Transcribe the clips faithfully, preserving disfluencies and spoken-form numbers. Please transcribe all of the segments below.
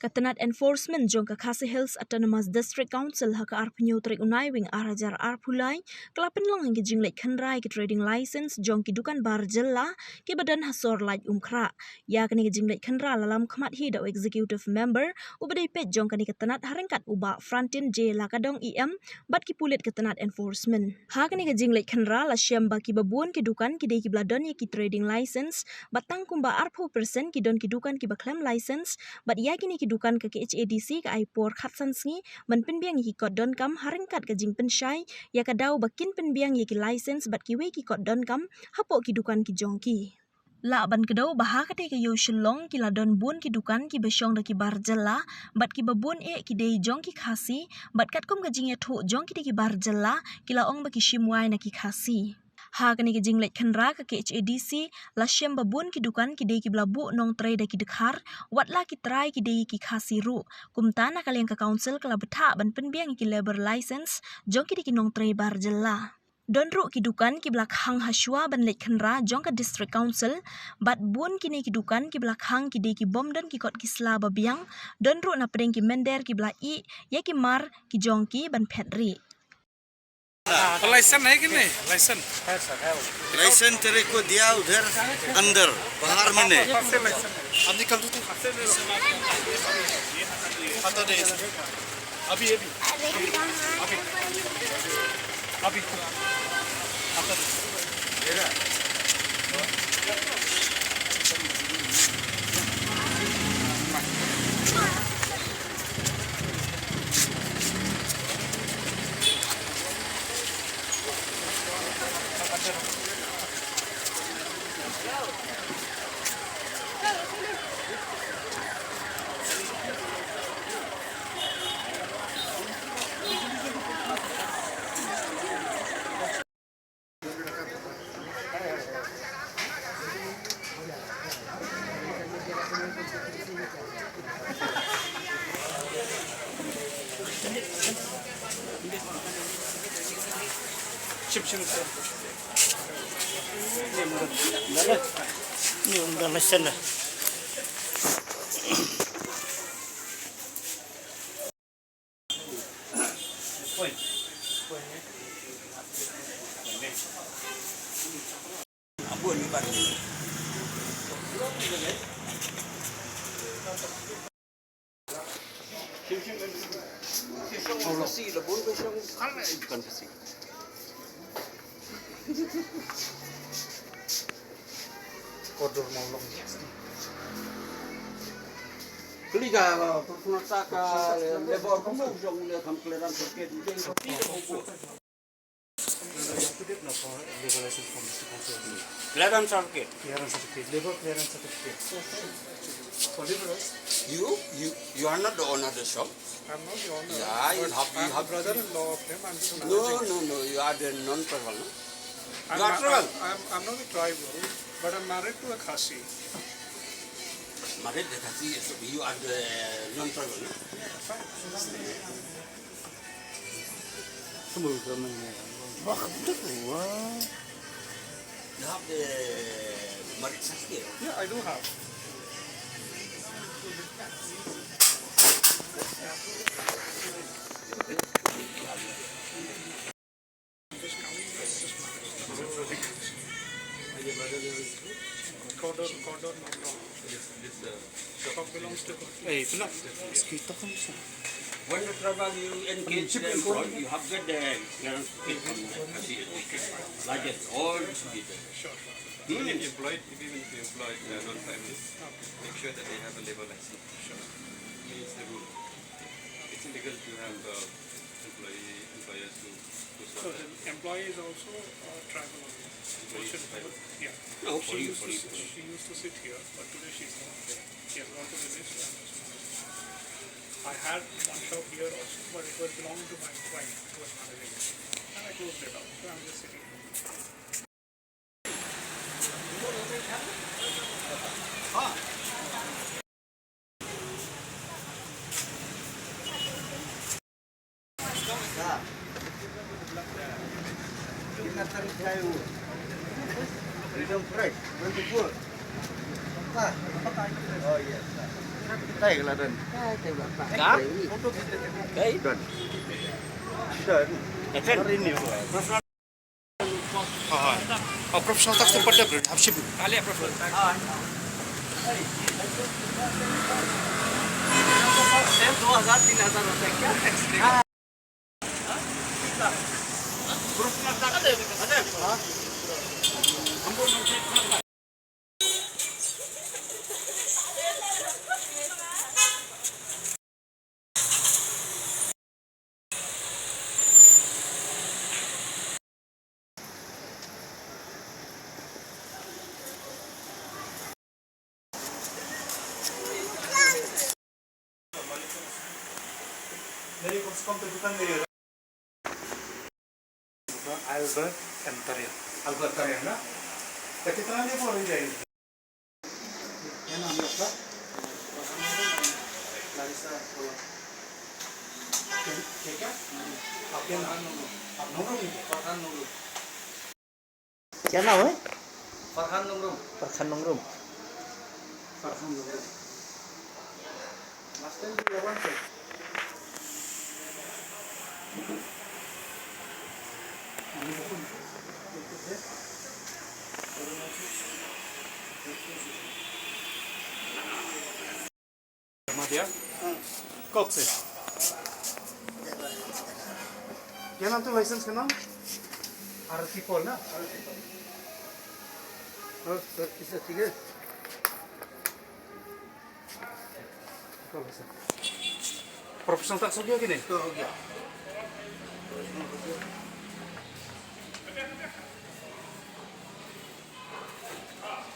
Ka tnat enforcement jong ka Khasi Hills Autonomous District Council ha ka arphew hynñiew tarik u Naiwieng ar hajar arphew lai ka la pynlong ïa ka jingleit khynra ïa ka trading license jong ki dukan bar jylla kiba don ha sor Laitumkhrah. Ïa kane ka jingleit khynra la lam khmat hi da u executive member uba dei peit jong kane ka tnat ha ryngkat u Bah Frantin J Lakadong E M bad ki pulit ka tnat enforcement. Ha kane ka jingleit khynra la shem ba kiba bun ki dukan ki dei kiba la don ïa ki trading license bad tang kumba arphew percent ki don ki dukan kiba khlem license, bad ïa kine ki dukan ka K H A D C ka ai por khatsan sngi ban pynbiang ïa ki kot donkam ha ryngkat ka jingpynshai ïa ka daw ba kin pynbiang ïa ki license bad kiwei ki kot donkam hapoh ki dukan ki jong ki. Lah ban kdew ba ha katei ka ïew Shillong ki la don bun ki dukan kiba shong da ki bar jylla bad kiba bun eh ki dei jong ki Khasi, bad katkum ka jingïathuh jong kitei ki bar jylla ki la ong ba ki shim wai na ki Khasi. Ha kane ka jingleit khynra ka K H A D C la shem ba bun ki dukan ki dei kiba la buh nongtrei da ki dkhar, wat la ki trai ki dei ki Khasi ruh. Kumta na ka liang ka council ka la bthah ban pynbiang ïa ki labour license jong kitei ki nongtrei bar jylla. Don ruh ki dukan kiba la khang ha shuwa ban leit khynra jong ka district council, bad bun kine ki dukan kiba la khang ki dei kibym don ki kot ki sla ba biang. Don ruh na pdeng ki mynder kiba la ih ïa ki mar ki jong ki ban phet rieh. Licence है कि नहीं? Licence. Licence तेरे को दिया उधर अंदर, बाहर में नहीं। अब निकल दो तो। आता दे। अभी, अभी। अभी। अभी। आता दे। Kordor Mawlong. Kali ka, uh, personal sa ka, uh, labor ka mo jong le kam clearance certificate. Clearance certificate. Clearance certificate. Labor clearance certificate. For laborers. You, you, you are not the owner of the shop. I'm not the owner. Yeah, you have, you have brother-in-law of him. I'm just managing. No, no, no. You are the non-tribal, no? You are tribal. I'm, I'm, I'm not a tribal, but I'm married to a Khasi. Married to a Khasi, so you are the non-tribal, no? Yeah, fine. You have the marriage certificate? Yeah, I do have. Kordor, Kordor Mawlong. This, this, uh, shop belongs to. Hey, it's not. It's kita kan. When the tribal you engage them for, you have got the clearance from the Khasi. Like that, all together. Sure, sure. Hmm. When you employ, even if you employ, uh, non-tribal, make sure that they have a labor license. Sure. It's the rule. It's illegal to have, uh, employee, employers who, who So the employee is also, uh, tribal only. Employee is tribal? Yeah. No, she used to sit here, but today she's not there. She has gone to village, so I'm just managing. I had one shop here also, but it was belonging to my wife, who was managing it. And I closed it down, so I'm just sitting here. Freedom Fresh, twenty-four. Ah. Oh, yes, sir. Ka? Don. Don. Don. Hooid. Aur professional tax to padda bro, hap ship. Albert M Tarian. Albert Tarian, na? Ka kitna le bor hi jai? क्या नाम है आपका? लारिसा। क्या, क्या, क्या? आप क्या नाम? आप नमरूम है? फरहान नमरूम। क्या नाम है? फरहान नमरूम। फरहान नमरूम। फरहान नमरूम। Last time भी लगवान थे। जमा दिया? हाँ। कब से? क्या नाम था लाइसेंस का नाम? आरती पॉल ना? हाँ, सर, इससे ठीक है। प्रोफेशनल टैक्स हो गया कि नहीं? तो हो गया।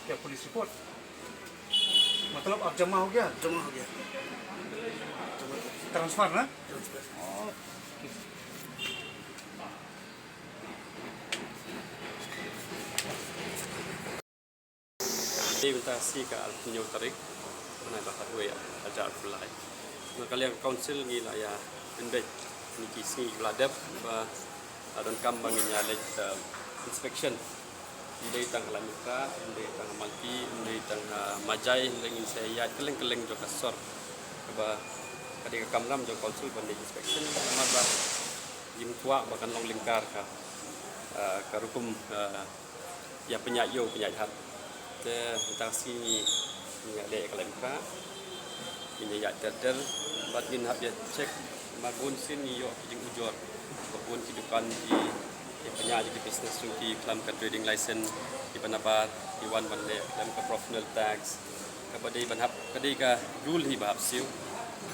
क्या पुलिस रिपोर्ट? मतलब अब जमा हो गया? जमा हो गया। जमा हो गया। ट्रांसफर ना? Transfer. Okay. Mynta ka sngi ka arphew hynñiew tarik, bnai ba khatwei, arhajar arphew lai. Na ka liang ka council ngi la ïa pynbeit ïa ki sngi ba la dep ba, ah, donkam ba ngin ïa leit, ah, inspection. Ym dei tang ha Laitumkhrah, ym dei tang ha Malki, ym dei tang ha Majai, hynrei ngin sa ïaid kylleng kylleng jong ka sor. Kaba ka dei ka kamram jong ka council ban leit inspection, namar ba ngim kwah ba kan long lyngkar ka, ah, ka rukom, ah, ïa pynïaid ïew pynïaid hat. Te mynta ka sngi ngi ïa leh ka Laitumkhrah, ngin ïa ïaid ter ter bad ngin hap ïa check, namar bun sien ngi ïoh ki jingujor ba bun ki dukan ki ïa pynïaid ïa ki business jong ki khlem ka trading license, kiba nabar ki wan ban leh khlem ka professional tax. Kaba dei ban hap, ka dei ka rule hi ba hap siew,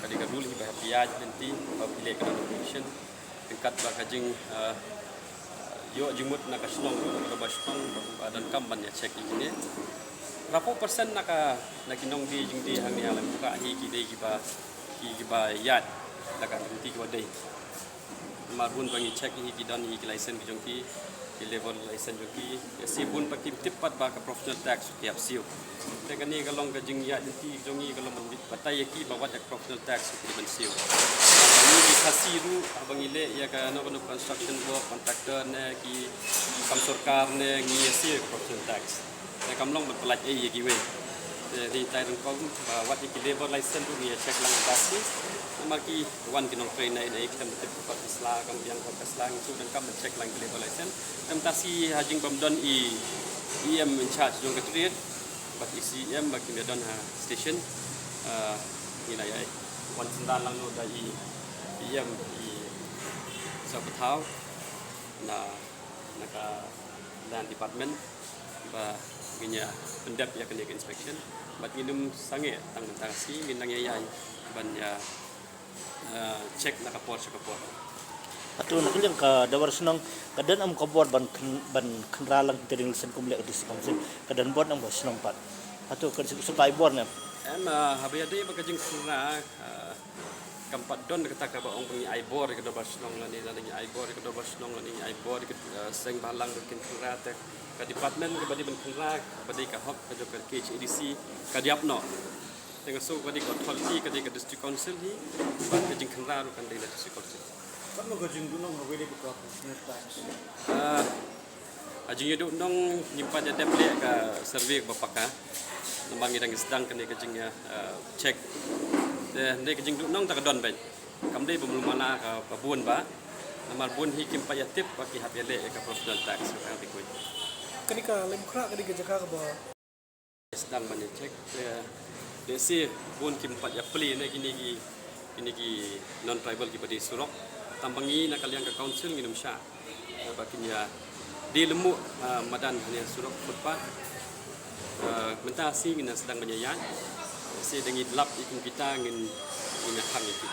ka dei ka rule hi ba hap ïaid lynti ba ki leh ka notification. Ryngkat bad ka jing, ah, ïoh jingmut na ka shnong, ka dorbar shnong, ba, ba donkam ban ïa check ïa kine. Arphew percent na ka, na ki nongdie jingdie hangne ha Laitumkhrah hi ki dei kiba, ki, kiba ïaid da ka lynti kaba dei. Namar bun ba ngi check hi ki don hi ki license ki jong ki, ki labour license jong ki. Ïa shi bun ba kim tip pat ba ka professional tax ki hap siew. Te kane ka long ka jingïaid lynti jong ngi, ka long ban batai ïa ki ba wat ïa ka professional tax ki ban siew. Ngi ki Khasi ruh haba ngi leh ïa kano kano construction work, contractor ne ki kam sorkar ne, ngi ïa siew ïa ka professional tax. Te kam long ban pyllait ei ïa kiwei. Te dei tai ryngkong ba wat ïa ki labour license ruh ngi ïa check lang mynta shi. Namar ki wan ki nongtrei na ei na ei khlem tip pat ka sla, kam biang pat ka sla, ngi shu donkam ban check lang ki labour license. Te mynta shi ha jingbym don i E M in charge jong ka trade bad i C E M ba kim ïa don ha station, ah, ngi la ïa wan synran lang noh da i E M, i Soh Pathaw na, na ka Land Department ba ngin ïa pyndep ïa kane ka inspection. Bad ngin ym sangeh tang mynta ka sngi, ngin nang ïa ïaid ban ïa, eh, check na ka por sha ka por. Hato na ka liang ka dorbar shnong ka don em ka bor ban khyn-, ban khynra lang ki trading license kum leh ka District Council, ka don bor em ka shnong pat? Hato ka shu, shu kai bor ne em? Em, eh, haba ïadei bad ka jingkhynra, eh, kam pat don kata kaba ong ba ngi ai bor ïa ka dorbar shnong lane, lane ngi ai bor ïa ka dorbar shnong lane ngi ai bor ïa ka, eh, seng bhalang ba kin khynra. Te ka department kaba dei ban khynra, kaba dei ka hok ka jong ka K H A D C, ka dei ap noh. Te nga sngew ka dei ka authority ka dei ka District Council hi, bad ka jingkhynra ruh kan dei na District Council. Katno ka jingduhnong haba ïadei bad ka professional tax? Ah, ka jingïaduhnong ngim pat ïa dep leh ka survey kaba paka. Namar ngi dang sdang kane ka jing, eh, check. Te hynrei ka jingduhnong ta ka don beit. Kam dei ba mluh mala ka ba bun ba. Namar bun hi kim pat ïa tip ba ki hap ïa leh ïa ka professional tax ka dei khuid. Kane ka Laitumkhrah kane ka jaka kaba sdang ban ïa check. Te lehse bun kim pat ïa plie ne kine ki, kine ki non tribal kiba die surok. Tang ba ngi na ka liang ka council ngin ym shah, eh, ba kin ïa die lynti, eh, madan hangne surok footpath. Eh, mynta shi ngin sdang ban ïa ïaid. Shi dang ïa lap ïa kum kita ngin, ngin ïa khang ïa ki.